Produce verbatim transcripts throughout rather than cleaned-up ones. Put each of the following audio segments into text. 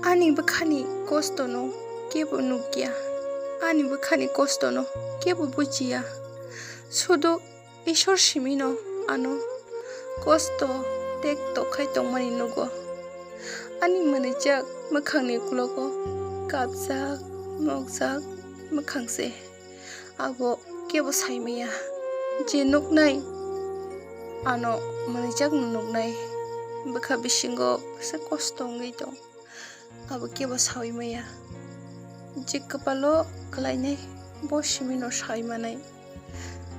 Ani bwkhani kostono kebo nukya, ani bwkhani kostono kebo bujiya. Sudu Ishwar simino ano kosto tek tokhai tongmani nugo. Ani mwnwijak mwkhangni ukulogo kapjak, mokjak mwkhang se. Abo kebo saimaya. Je nuknai ano mwnwijakno nuknai. Bwkha bisingo kisa kosto wngwi tong. Abo kebo sawi maya. Je kwpalo kwlainai, bo simino sawi manai.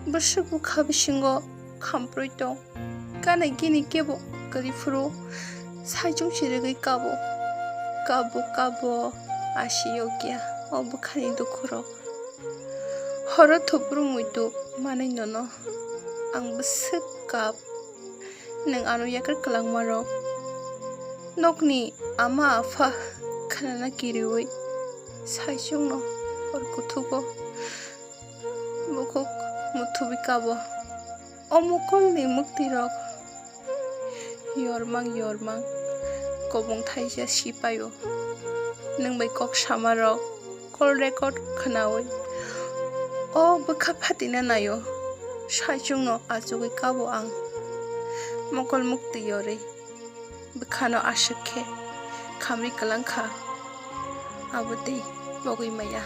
Bwswk bwkha bisingo khamprwi tong. Kanai gini kebo kwrwi phuru saichung chirigwi kabo. Kabo, kabo, asi yokya o bwkhani dukhurok. Horo thupru muitu manwi nono ang bwswk kap. Nwng ano yakar kwlangmarok, nokni ama apha khnana kiriui saichungno hor kuthugo bukhuk muthubwi kabo. O mokolni mwktwirok yormang yormang kobong thaisa sipaio. Nwng bai kok samarok call record khnaui o bwkha phatina naio. Saichungno achugwi kabo ang. Mokol muktwi yorwi bwkhano aswk khe khamri kwlang kha. Abo tei pogwi maya.